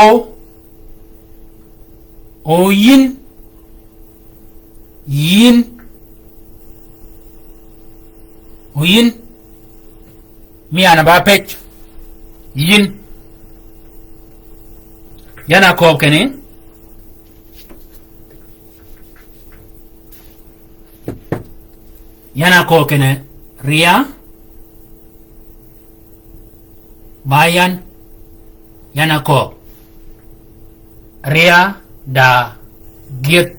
O yïn. Yïn. O yïn. Mi yan a ba pëj. Yïn. Yan a kööb kinni. Yan a kööb kinni. Ria. Ba yan, yan a kööb. Ria da gyëdh.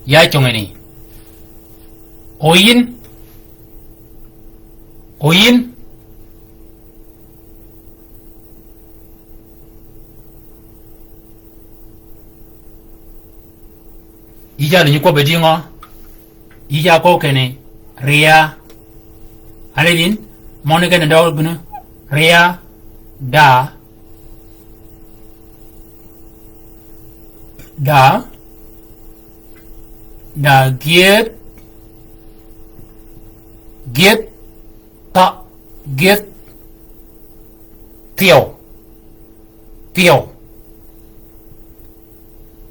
Ya cungini. O yïn. O yïn. Yï ca lunyi kwøbbi dïngø? Yï ca kööb kinni ria. Alidin, møgani kinni døøg gïn ria da, da, da gyëdh, gyëdh, ta, gyëdh, thyew, thyew,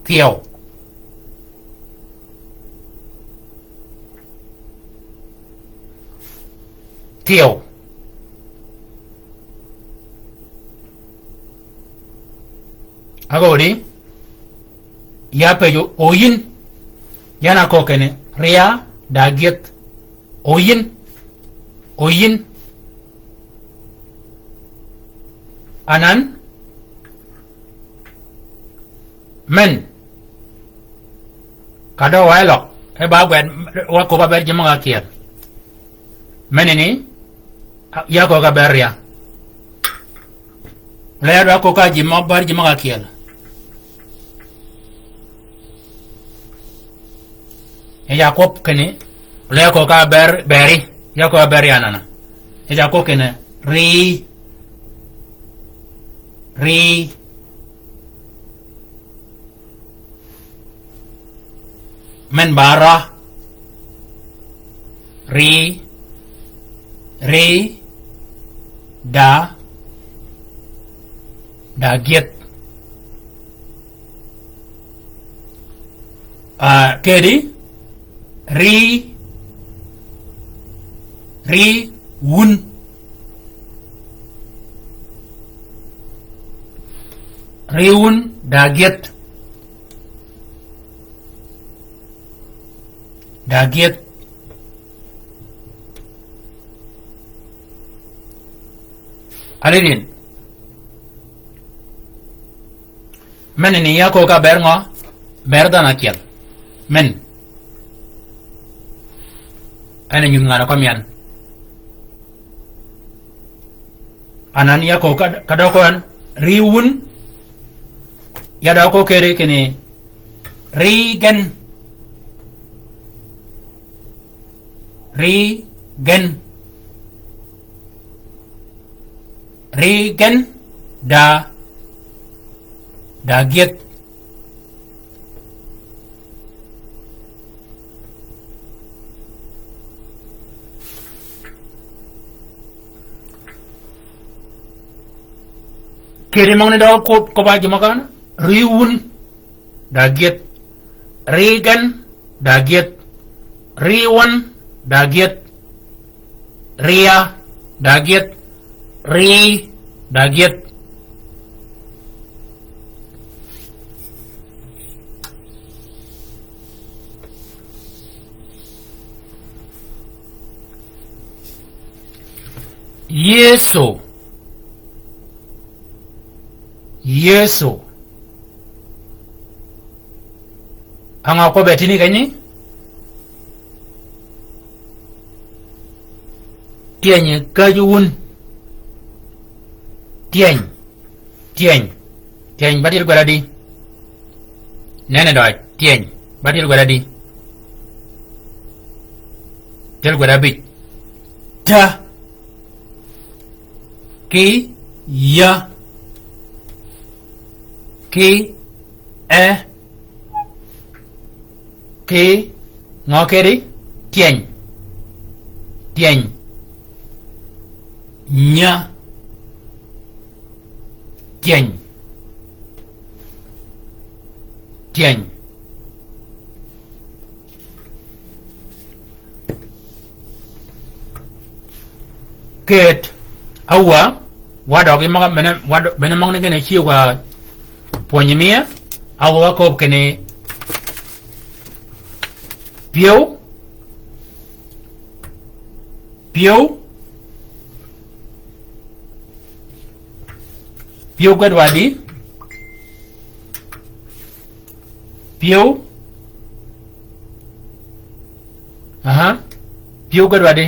thyew. Thyew. Agodi, ya pëjji, o yïn, yan a kööb kinni, ria da gyëdh, o yïn, o yïn. Anan, men, ka dø wa e løg, e ba gwed, wa köbba ber ji møg-a kyel. Menini, ya köög ka ber ria. Lea dwa köög ka ji møg-a ber ji møg-a kyel. E ya kööb kinni, lea köög ka ber, beri, ya köög ka ber ria nana. E ya kööb kinni, Ri. Ri. Men ba ra. Ri. Ri. Da. Da gyeth. Ah, kedi. Ri. Ri wun. Ri wun da gyeth. Da gyeth. Alidin. Men ni ya ko ka ber ngø? Ber dhanhø akyel. Men. En a nyudh ngan-a kømyan. Anan ya ko ka, ka dø ko en. Ri wun. Ya dø ko kere kene. Ri gen. Ri gen. Ri gen da, da gyeth. Kedi møgni dø ko, ko ba ji møgani. Ri wun. Da gyeth. Ri gen da gyeth. Ri wun da gyeth. Ri ya da gyeth. Ri da gyeth. Yeso. Yeso. Ang'o ko be tini kenyi? Tyeny käj wun. Tyeny. Tyeny. Tyeny ba tyel gwed adi? Nene dø, tyeny ba tyel gwed adi? Tyel gwed abij. Ta. Ki ya. Ki e. Ki ngø kedi? Tyeny. Tyeny. Nya. Tyeny. Tyeny. Ket awa, wa døgi møg-a bene, wa dø-, bene møgani gene cigwa pwönyi mie, awa wa köbbi kinni pyëw, pyëw, pyëw gwed wa di, pyëw. Aha. Pyëw gwed wa di.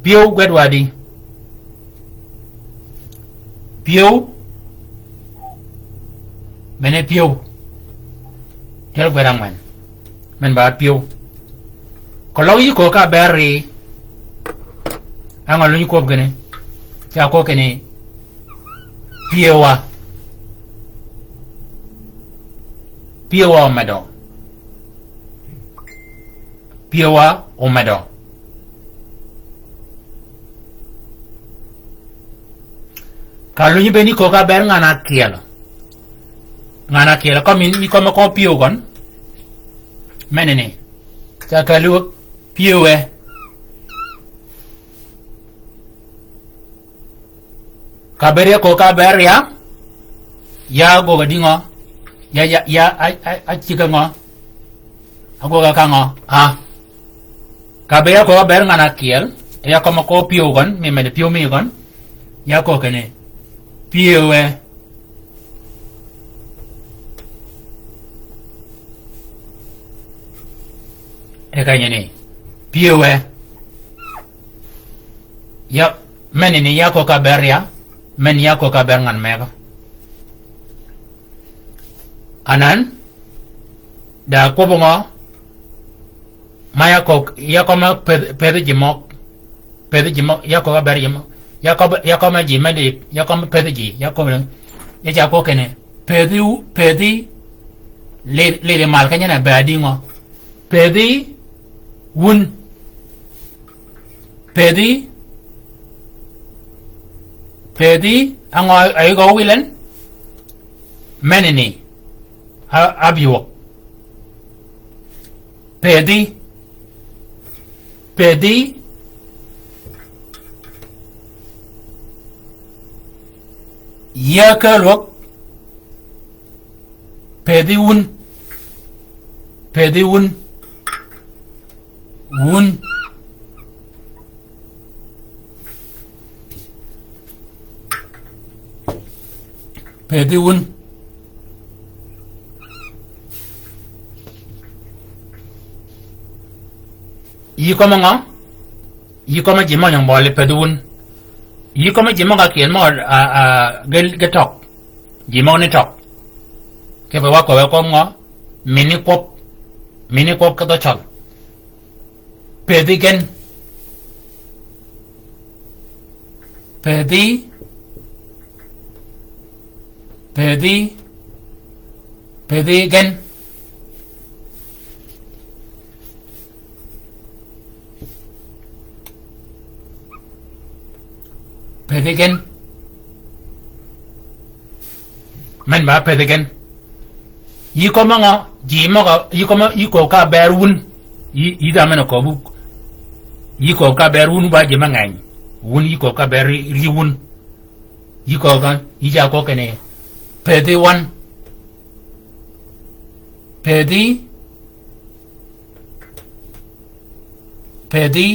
Pyëw gwed wa di. Pyëw. Mene pyëw. Tyel gwed angwen. Men ba pyëw. Keløg yï köö ka ber ri. Ang'o lunyi kwøb kinni? Ca kwøb kinni. Pyëwa. Pyëwa omedø. Pyëwa omedø. Ka lunyi bene yï köö ka ber ngan akyel. Ngan akyel, kømmi, yï kømmi kø pyëw gøn. Meneni. Ca kelli wø pyëwe. Ka ber ya ko ka ber ya. Ya agoga dingø? Ya, ya, ya, a, a, a cigge ngø? Agoga ka ngø? A. Ka ber ya ko ka ber ngan akyel. Ya kømmi ko pyëw gøn, mi mede pyëw mi gøn. Ya ko kene. Pyëwe. E ka nyene. Pyëwe. Ya, men ni ya ko ka ber ya, men ya ko ka ber ngan mega. Anan, da kwøb ngø, ma ya ko, ya ko ma peth, peth ji møg. Pëthi ji mø, ya köög ka ber ji mø, ya köög, ya köög me ji me di, ya köög me pëthi ji, ya köög me, ya ca köög kinni, pëthi wu, pëthi, li, li, li mal kenyi ne be adï ngø? Pëthi wun. Pëthi, pëthi, angø, a yï gø wilen? Menini, a, abï wø. Pëthi, pëthi, yie kääl wøg, pëthi wun, pëthi wun, wun. Pëthi wun. Yï kömi ngø? Yï kömi ji mø nyøng bøli pëthi wun. Yï kömi ji mø ka kyel mø, a, a, ge, ge tøg. Ji mø ni tøg. Kipe wa köbbe kömi ngø? Mini kwøb. Mini kwøb ki dhø cøl. Pëthi gen. Pëthi. Pëthi. Pëthi gen. Pëthi gen. Men ba pëthi gen. Yï kömi ngø, ji møg-a, yï kömi, yï köög ka ber wun. Yï, yï dha men-a köbbu. Yï köög ka ber wun ba ji me ngeny. Wun yï köög ka ber ri, ri wun. Yï köög ka, yï ca köög kinni. Pëthi wan. Pëthi. Pëthi.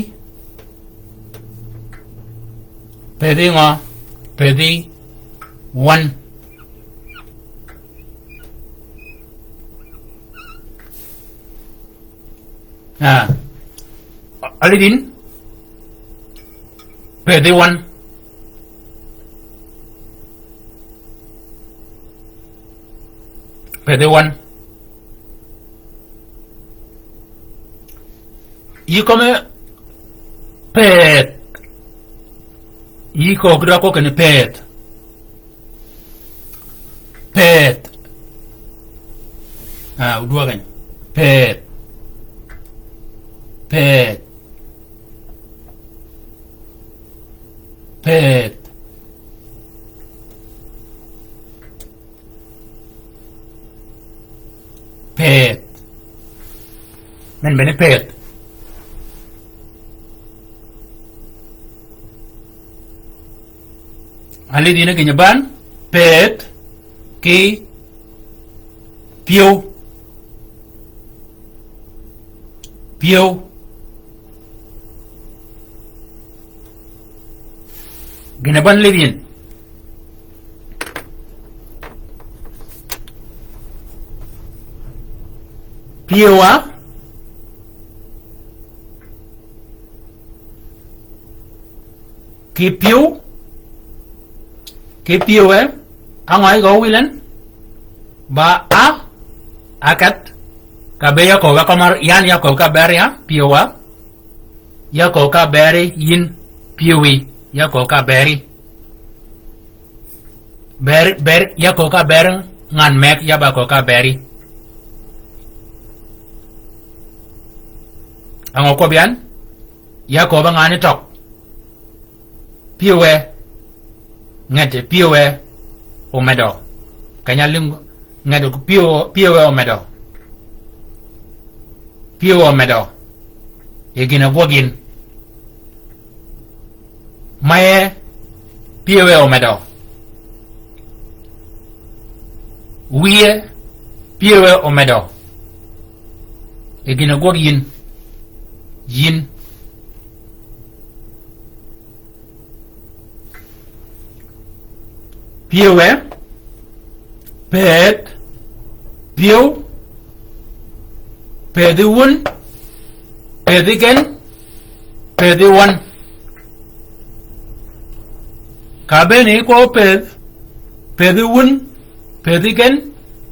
Pëthi ngø? Pëthi wan. A. Alidin. Pëthi wan. Pëthi wan. Yï kömi pëth. Yï köög dø köög kinni pëth. Pëth. A, odwøg keny. Pëth. Pëth. Pëth. Pëth. Men bene pëth. Alidhi ni gïnyi ban, pëth, ki pyëw. Pyëw. Gïn-a ban lidhi yïn. Pyëwa. Ki pyëw. Ki pyëwe. Á ngø yï gø wilen? Ba a, a ket. Ka be ya köög ka kømmer, yan ya köög ka ber ya, pyëwa. Ya köög ka beri yïn pyëwi, ya köög ka beri. Ber, ber, ya köög ka ber ngan meg, ya ba köög ka beri. Á ngø köbbi yan? Ya köög ba ngan ni tøg. Pyëwe. Nget pyëwe omedø. Keny-a lïng nget pyëwe, pyëwe omedø. Pyëwe omedø. Yi gïn-a gwøg yïn. Maye pyëwe omedø. Wiye pyëwe omedø. Yi gïn-a gwøg yïn. Yïn. Pyëwe, pëth, pyëw, pëthi wun, pëthi gen, pëthi wan. Ka bene kwøb pëth, pëthi wun, pëthi gen,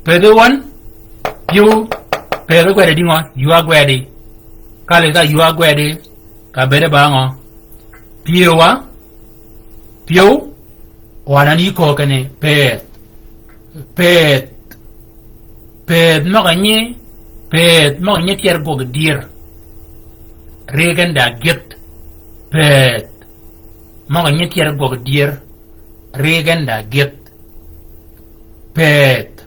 pëthi wan, pyëw, pëthi gwedi dïngø, ywa gwedi. Ka lidh ka ywa gwedi, ka bede ba ngø? Pyëwa, pyëw, o anan yï köög kinni pëëdh. Pëëdh. Pëëdh møg-a nyi, pëëdh møg-a nyi tyër gwøg dyër. Ri gen da gyëdh. Pëëdh møg-a nyi tyër gwøg dyër. Ri gen da gyëdh. Pëëdh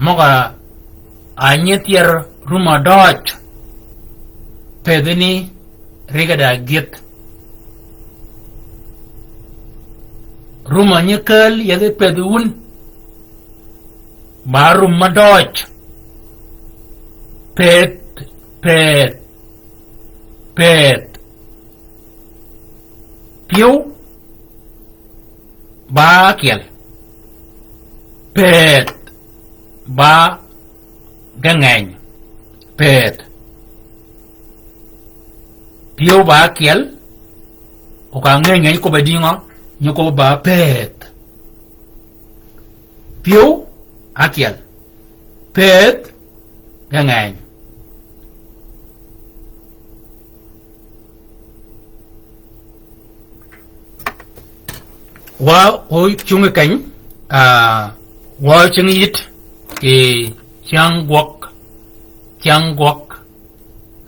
møg-a nyi tyër rum-a døøj. Pëëdhani ri gen da gyëdh. Rum-a nyi kääl yethi pëëdh wun. Ba rum-a døøj. Pëëdh, pëëdh, pëëdh. Pyëw ba ákyel. Pëëdh ba gengeny. Pëëdh. Pyëw ba ákyel. O ka ngeny nyi kobbe dïngø, nyi kobbe ba pëëdh. Pyëw ákyel. Pëëdh gengeny. Wa ocungi keny, ah, wa ocungi yït kì cyäng gwøg, cyäng gwøg,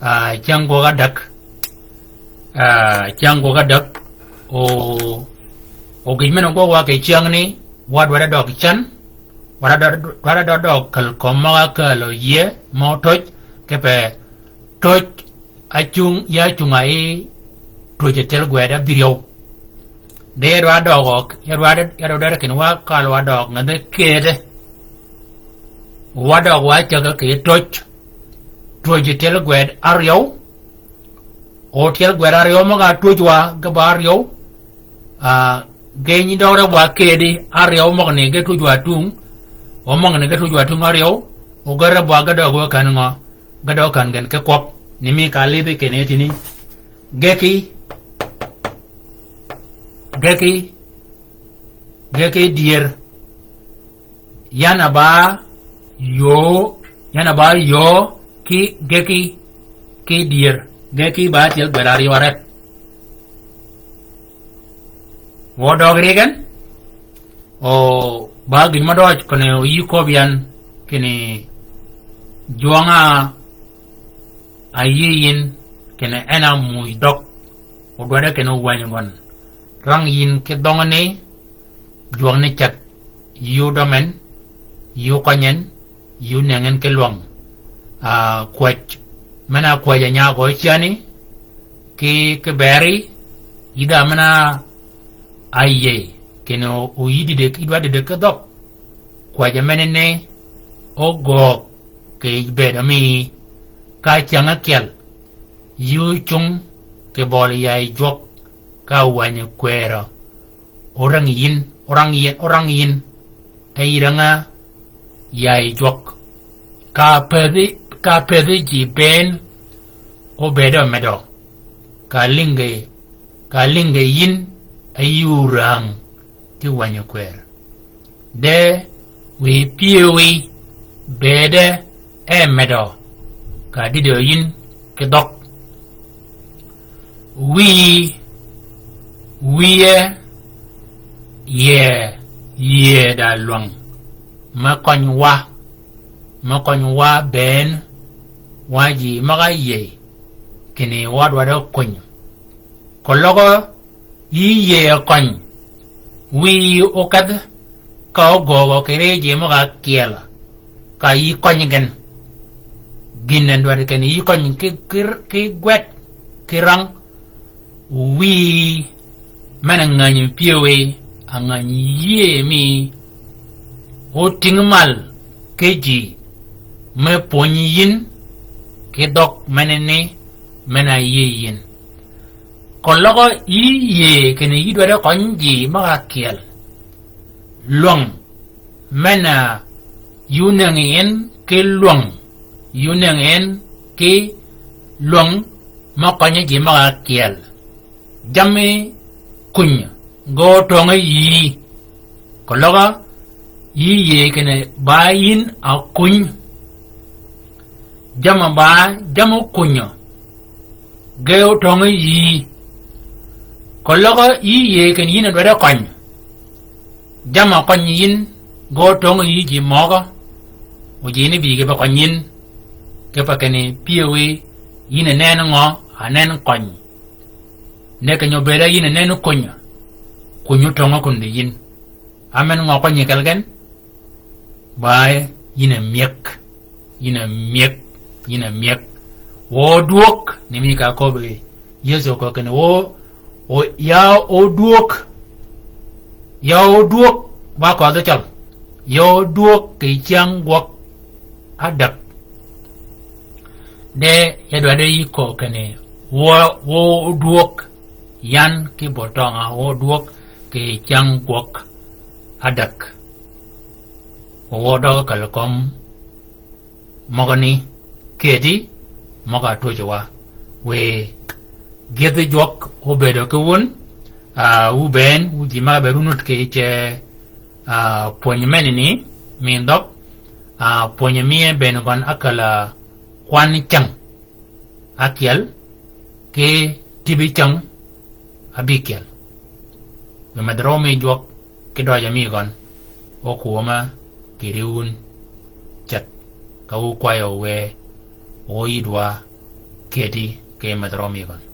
ah, cyäng gwøg adäg, ah, cyäng gwøg adäg, o, o gïj men-a gwøg wa kì cyängni, wa dwaddi døg cän, wa dwaddi, dwaddi døg käl kömi møg-a kääl yie, mø töj, kipe töj, acung, ya acung-a yi, twöj tyel gwed abïryew. De ya dwaddi døg, ya dwaddi, ya dwaddi kinni wa kal wa døg, nga de kede. Wa døg wa cäg kì töj. Twöj tyel gwed aryew. O tyel gwed aryew møg-a twöj wa ge ba aryew. Ah, ge nyi døg re wa kedi aryew møgani ge twöj wa tung. O møgani ge twöj wa tung aryew. O ge re wa ge døg wa kän ngø. Ge døg kän gen ki kwøb. Ni mi ka lidhi kinni tïni. Geki. Geki. Geki dyër. Yan a ba yöö, yan a ba yöö ki geki, ki dyër. Geki ba tyel gwed aryew arët. Wø døg ri gen. O ba gïn mø døøj kinni o yï köbbi yan kinni jwøng-a áyïëy yïn kinni en a muuj dhøg. O dwaddi kinni o wänyi gøn. Rang yïn ki dhøngani, jwøk ni cäg, yï ódøm en, yï ókøny en, yï ónëng en ki lwäng. Ah, kwäj, men-a kwäj a nya gø cyäni, ki, ki beri, yïdh-a men-a áyïëy, kinni o, o yï dïdëg, yï dwaddi dïdëg ki dhøg. Kwäj a menani, ógöög, kì bëëd mi, ka cyäng ákyel, yï ócung, kì bøli yay jwøk, ka wänyi kwërø. Orang yïn, orang yïn, orang yïn. E yï rang-a yay jwøk. Ka pëthi, ka pëthi ji bënn, óbëëd omedø. Ka lïnge, ka lïnge yïn, e yï orang. Ki wänyi kwër. De, wiy pyëwí, bëëde, e medø. Ka dïdø yïn, ki dhøg. Wiyi, wiye, yie, yie da lwäng. Me køny wa, me køny wa bënn, wa ji møg-a yïëy, kinni wa dwaddi køny. Keløg, yï yïëy køny, wiyi ókedh, ka ógöögø kì ri ji møg-a kyel, ka yï køny gen. Gïn en dwaddi kinni yï køny ki, ki, ki gwed, ki rang, wiy men-a ngänyi pyëwí, a ngänyi yïëy mi, ótïng mal, ki ji, me pwönyi yïn, ki dhøg menani, men-a yïëy yïn. Keløg yï yïëy kinni yï dwaddi køny ji møg-a kyel. Lwäng, men-a yï ónëngi en ki lwäng, yï ónëngi en ki lwäng, mø kønyi ji møg-a kyel. Jammi kuny, ge ótöng yïí. Keløg yï yïëy kinni ba yïn a kuny. Jammi ba, jammi kunyø. Ge ótöng yïí. Køløg yï yïëy kinni yïn a dwaddi køny. Jammì a køny yïn, ge ótöng yï ji møgø. O ji ni bï ge be køny yïn. Ki pa kinni pyëwí yïn a nen ngø, a nen køny. Ni keny-a obëëd á yïn a nen köny. Köny ótöng kun di yïn. Á men ngø køny yi kelgen? Ba yïn a myëg, yïn a myëg, yïn a myëg. Wø dwøg, ni mi ka köbbi Yëso köög kinni wø, wø, ya odwøg, ya odwøg, ba kødhi cøl. Ya odwøg kì cyäng gwøg ádäg. De ya dwaddi yï köög kinni wø, wø odwøg, yan ki bøl tøng-a wø odwøg kì cyäng gwøg ádäg. Wø døg kal kömi møgani kedi møg-a twöjji wa. Wiy gidhi jwøk obëëdø ki wun, a, wu bënn, wu ji ma be runut ki ce, a, pwönyi menani, mi dhøg, a, pwönyi mi e bënn gøn ákal-a kwan cäng ákyel, ki tibi cäng ábïkyel. Wiy medh røw mi jwøk ki døøj-a mi gøn, ókwømma kì riwun cet, ka wu kwayø wë, wø yïdwa kedi ki medh røw mi gøn.